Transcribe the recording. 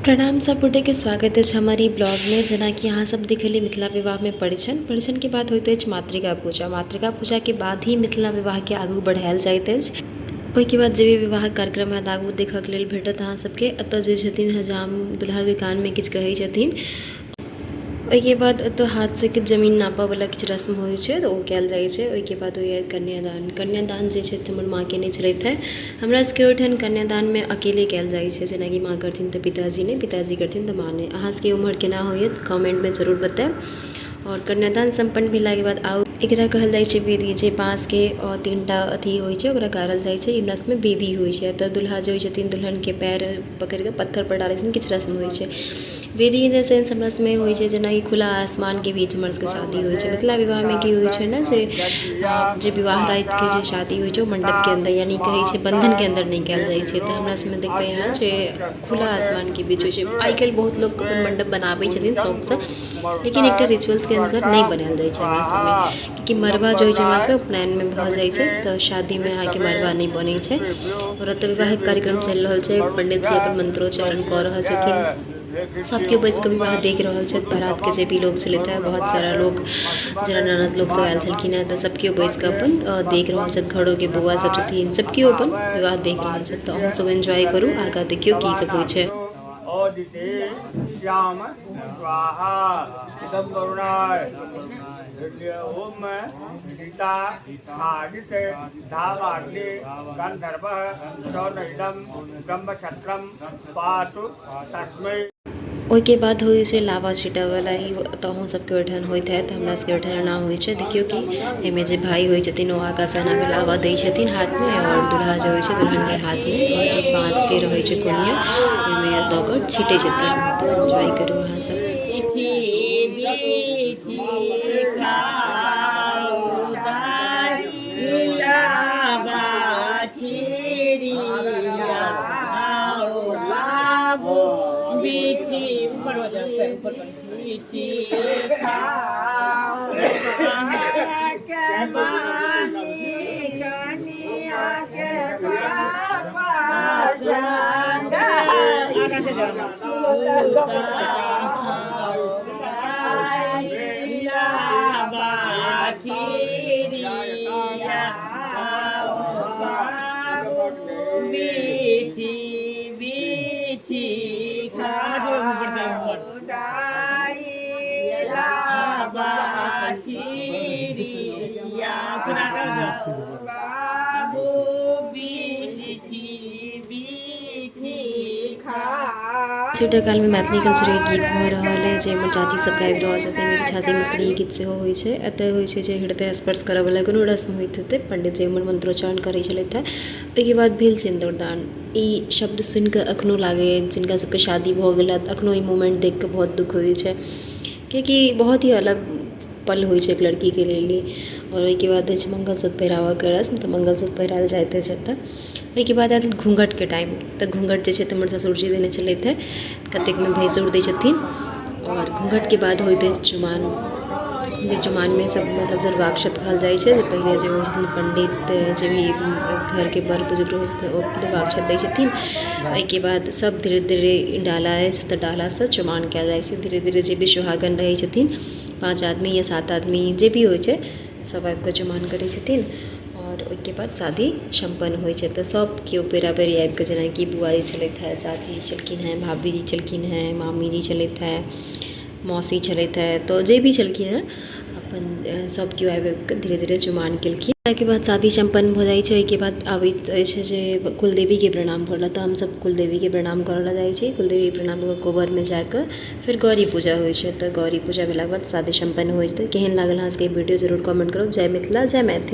प्रणाम सब गोटेके स्वागत अछि हमर ई ब्लॉगमे। जेनाकि अहाँ सब देखलियै मिथिला विवाहमे परिछन, परिछनके बाद होइत अछि मातृका पूजा। मातृका पूजाके बाद ही मिथिला विवाहके आगू बढ़ायल जाइत अछि। ओहिके बाद जे भी विवाहक कार्यक्रम होयत आगू देखऽके लेल भेटत अहाँ सबके। एतऽ जे छथिन हजाम दुल्हाके कानमे किछु कहै छथिन। ओहिके बाद ओतऽ हाथसँ किछु जमीन नापऽवला किछु रस्म होइ छै तऽ ओ कयल जाइ छै। ओहिके बाद होइए कन्यादान। कन्यादान जे छै से हमर माँ कयने छलथि हेँ। हमरा सबके ओहिठाम कन्यादानमे अकेले कयल जाइ छै, जेनाकि माँ करथिन तऽ पिताजी नहि, पिताजी करथिन तऽ माँ नहि। अहाँ सबके ओम्हर केना होइए कमेन्टमे जरूर बतायब। आओर कन्यादान सम्पन्न भेलाके बाद आउ एकरा कहल जाइ छै वेदी, जे बाँसके तीनटा अथी होइ छै ओकरा गाड़ल जाइ छै। ई हमरा सबमे वेदी होइ छै। एतऽ दुल्हा जे होइ छथिन दुल्हनके पयर पकड़िकऽ पत्थरपर डालै छथिन, किछु रस्म होइ छै। वेदी इन the sense हमरा सबमे होइ छै जेनाकि खुला आसमानके बीच हमर सबके शादी होइ छै। मिथिला विवाहमे की होइ छै ने जे विवाह रातिके जे शादी होइ छै ओ मण्डपके अन्दर यानि कहै छै बन्धनके अन्दर नहि कयल जाइ छै। तऽ हमरा सबमे देखबै अहाँ जे खुला आसमानके बीच होइ छै। आइ काल्हि बहुत लोक अपन मण्डप बनाबै छथिन शौकसँ, लेकिन एकटा रिचुअल्सके अनुसार नहि बनायल जाइ छै हमरा सबमे, कियाकि मड़बा जे होइ छै हमरा सबमे उपनयनमे भऽ जाइ छै, तऽ शादीमे अहाँके मड़बा नहि बनै छै। आओर ओतऽ विवाहके कार्यक्रम चलि रहल छै, पण्डितजी अपन मन्त्रोच्चारण कऽ रहल छथिन, सभ केओ बैस कऽ विवाह देख रहल छथि। बारातके जे भी लोक छलथि हेँ, बहुत सारा लोक जेना ननद लोक सभ आयल छलखिन हेँ, तऽ सभ केओ बैस कऽ अपन देख रहल छथि। घरोके बौआ सभ छथिन, सभ केओ अपन विवाह देख रहल छथि। तऽ अहूँ सभ एन्जॉय करू, आगाँ देखियौ की सभ होइ छै। श्याम स्वाहा इदम वरुणाय ओम गीता आदित्य धावाग्नि गंधर्वः सौनैदम ब्रह्मक्षत्रम पातु तस्मै। ओहिके बाद होइ छै लावा छीटऽवला। ई तऽ अहूँ सबके ओहिठाम होइत हैत, हमरा सबके ओहिठाम एना होइ छै। देखियौ कि एहिमे जे भाय होइ छथिन ओ आगाँसँ एनाकऽ लावा दै छथिन हाथमे, आओर दुल्हा जे होइ छै दुल्हनके हाथमे आओर बाँसके रहै छै कोनिया, ओहिमे दऽ कऽ छीटै छथिन। तऽ एन्जॉय करू अहाँ सब। छोटा कालमे मैथिली कल्चरके गीत भऽ रहल अइ, जे हमर चाचीसभ गाबि रहल छथिन। एहिमे किछु हँसी मस्करीके गीत सेहो होइ छै। एतय होइ छै जे हृदय स्पर्श करयवला कोनो रस्म होइत हेतै, पण्डित जी हमर मन्त्रोच्चारण करै छलथि हेँ। ओहिके बाद भेल सिन्दूरदान। ई शब्द सुनिकऽ एखनो लागैए, जिनका सभके शादी भऽ गेल हैत, एखनो ई मोमेन्ट देखिकऽ बहुत दुःख होइ छै, कियाकि बहुत ही अलग पल होइ छै एक लड़कीके लेल ई। आओर ओहिके बाद अछि मङ्गलसूत्र पहिराबऽके रस्म, तऽ मङ्गलसूत्र पहिरायल जाइत अछि एतऽ। ओहिके बाद आयल घूँघटके टाइम, तऽ घूँघट जे छै तऽ हमर ससुरजी देने छलथि हेँ, कतेकमे भैंसुर दै छथिन। आओर घूँघटके बाद होइत अछि चुमाओन, जे चुमाओनमे सब मतलब दुर्वाक्षत कहल जाइ छै। जे पहिले जे होइ छथिन पण्डित, जे भी घरके बड़ बुजुर्ग होइ छथिन, ओ दुर्वाक्षत दै छथिन। एहिके बाद सब धीरे धीरे डाला अछि तऽ डालासँ चुमाओन कयल जाइ छै। धीरे धीरे जे भी सुहागन रहै छथिन, 5 आदमी या 7 आदमी जे भी होइ छै, सब आबिकऽ चुमाओन करै छथिन आओर ओहिके बाद शादी सम्पन्न होइ छै। तऽ सब केओ बेरा बेरी आबिकऽ, जेनाकि बुआ जी छलथि हेँ, चाची छलखिन हेँ, भाभी जी छलखिन हेँ, मामी जी छलथि हेँ, मौसी छलथि हेँ, तऽ जे भी छलखिन हेँ अपन सब केओ आबि आबिकऽ धीरे धीरे चुमाओन केलखिन। ताहिके बाद शादी सम्पन्न भऽ जाइ छै। ओहिके बाद आबैत अछि जे कुलदेवीके प्रणाम करऽ लए, तऽ हमसब कुलदेवीके प्रणाम करऽ लए जाइ छी। कुलदेवीके प्रणाम कऽ कऽ कोबरमे जाकऽ फेर गौरी पूजा होइ छै, तऽ गौरी पूजा भेलाके बाद शादी सम्पन्न होइ छै। तऽ केहन लागल अहाँ सबके वीडियो जरूर कमेन्ट करब। जय मिथिला, जय मैथिली।